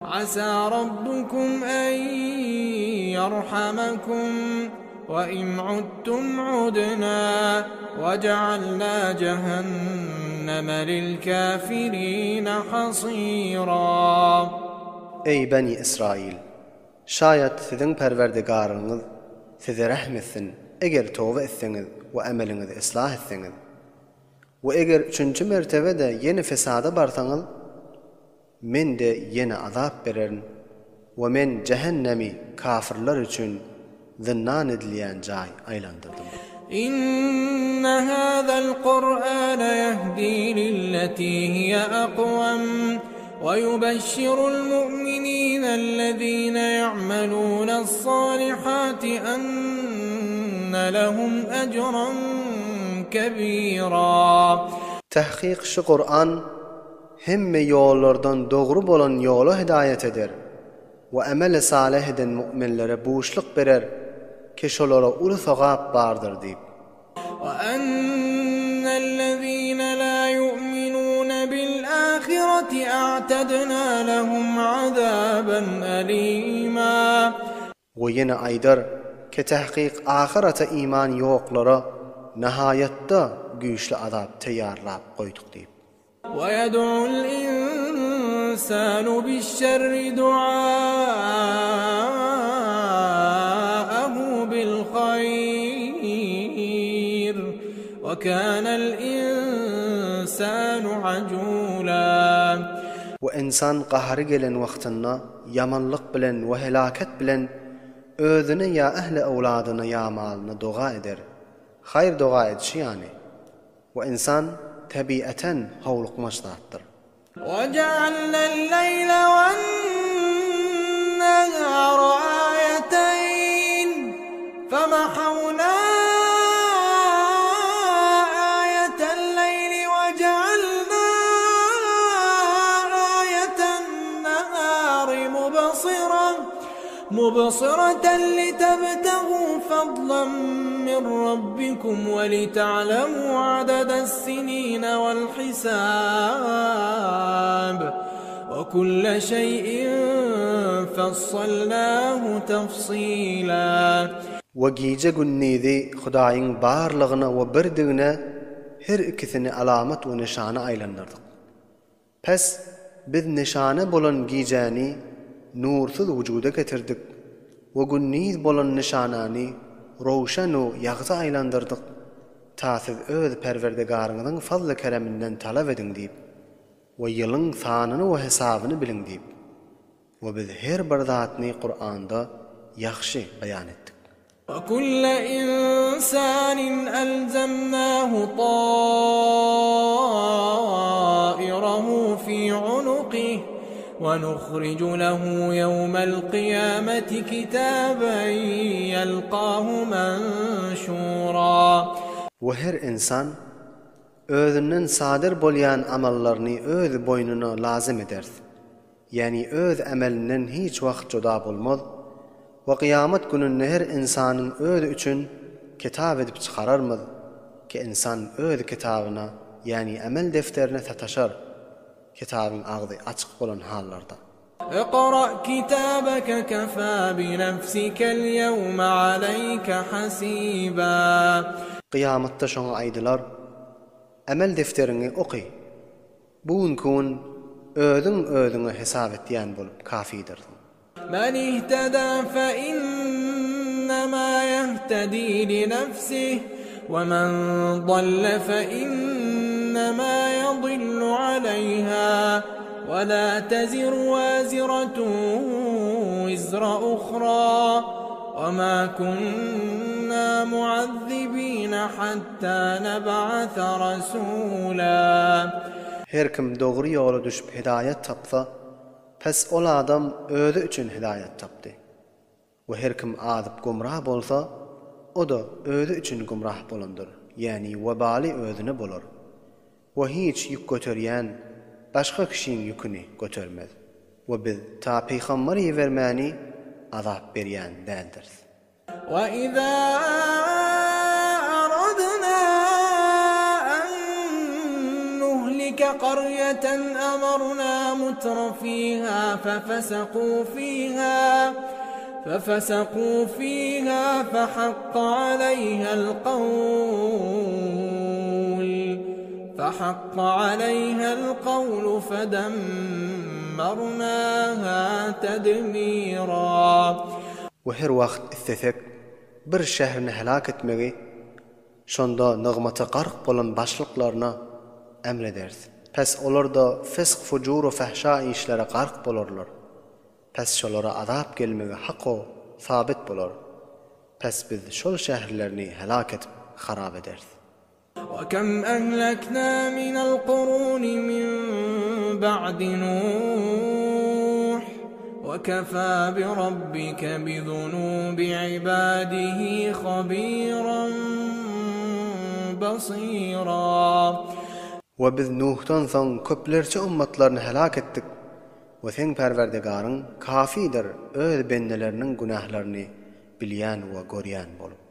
Asa rabbukum en ýerhamakum we in udtum udna we ja'alna jahannama lil kafirina hasira. Eý, Beni Ysraýyl! Şaýat siziň Perwerdigaryňyz size rähm etsin, eger toba etseňiz we emeliňizi yslah etseňiz. We eger üçünji mertebe-de ýene fesada barsaňyz, Men-de ýene azap bererin we Men jähennemi kafyrlar üçin zyndan edilýän jaý aýlandyrdym. Inne hazal Kur'ane ýehdi lilleti hiýe akwam we ýubeşşirul mu'minine-llezine ýa'melunes-salihati enne lehum ejran kebira. Tahkyk şu Kur'an Hemme ýollardan dogry bolan ýola hidaýat eder we emeli salyh eden mu'minlere buşluk berer ki şolara uly sogap bardyr diýip. We'ennellezine la yu'minune bil-ahireti a'tedna lehum azaben elima. We ýene aýdar ki tahkyk ahyrete iman ýoklara nahaýatda güýçli azap teýýarlap goýduk diýip. Weýed'ul insanu biş-şerri du'aahu bil-haýr we kanal insanu ajula. We ynsan gahary gelen wagtynda ýamanlyk bilen we helaket bilen özüne ýa ähli-öwladyna ýa malyna doga eder, haýyr doga edişi ýaly. We ynsan tebiaten howlukmaç zatdyr. Wejealnel-leýle wen-nehara aýeteýn, femahawna aýetel-leýli wejealna aýeten-nehari mubsira. Mubsiratan litabtagu fadlan min Rabbikum we lita'lemu adades-sinine wal-hisab we kulle şeý'in fassalnahu tafsila. We gije-gündizi Hudaýyň barlygyna we birdigine her ikisini alamat we nyşana aýlandyrdyk. Pes, biz nyşana bolan gijäni nursyz wujuda getirdik we gündiz bolan nyşanany rowşen-u ýagty aýlandyrdyk, ta siz öz Perwerdigaryňyzyň fazly-kereminden talap ediň diýip we ýylyň sanyny we hesabyny biliň diýip. We biz her bir zatny Kuranda ýagşy beýan etdik. Kulle insanin elzemnahu tairahu fi unuqih we nuhriju lehu ýewmel kyýameti kitaben ýelkahu menşura. We her ynsan özünden sadyr bolýan amallaryny öz boýnuna lazym ederis. Ýagny öz emelinden hiç wagt juda bolmaz we kyýamat gününde her ynsanyň özi üçin kitap edip çykararmyz ki ynsan öz kitabyna ýagny emel defterine sataşar kitabyň agzy açyk bolan hallarda. Iqra kitabeke kefa binefsikel ýewme aleýke hasiba. Kyýamatda şoňa aýdylar, Emel defteriňi oky! Bu günki gün özüň özüňe hesap etýän bolup kafidyrsyň. Men ihteda fe innema ýehtedi li nefsih we men dalle fe innema ýadillu aleýha we la teziru waziratun wizra uhra we ma kunna muazzibina hatta Hatta neb'ase rasula. Her kim dogry ýola düşüp hidaýat tapsa, pes ol adam özi üçin hidaýat tapdy. We her kim azyp gumrah bolsa, o-da özi üçin gumrah bolandyr, ýäni webaly özüne bolar. We hiç ýük göterýän başga kişiň ýüküni götermez. We biz ta pygambar ibermäni azap berýän däldiris. Weizâ aradnâ en nuhlike. قرية أمرنا مترفيها ففسقوا فيها ففسقوا فيها فحق عليها القول فحق عليها القول فدمرناها تدميرا. We her wagt islesek, bir şäherini heläk etmegi, şonda nygmata gark bolan başlyklaryna emr ederis. Pes olar-da fysk-fujur we fähşa işlere gark bolarlar. Pes şolara azap gelmegi hak-o sabyt bolar. Pes biz şol şäherlerini heläk edip harap ederis. وكم أهلكنا من القرون من بعد نوح وكفى بربك بذنوب عباده خبيرا بصيرا. We biz Nuhdan soň köplerçe ymmatlaryny heläk etdik we seň Perwerdigaryň kafidir öz bendeleriniň günählerini bilýän we görýän bolup.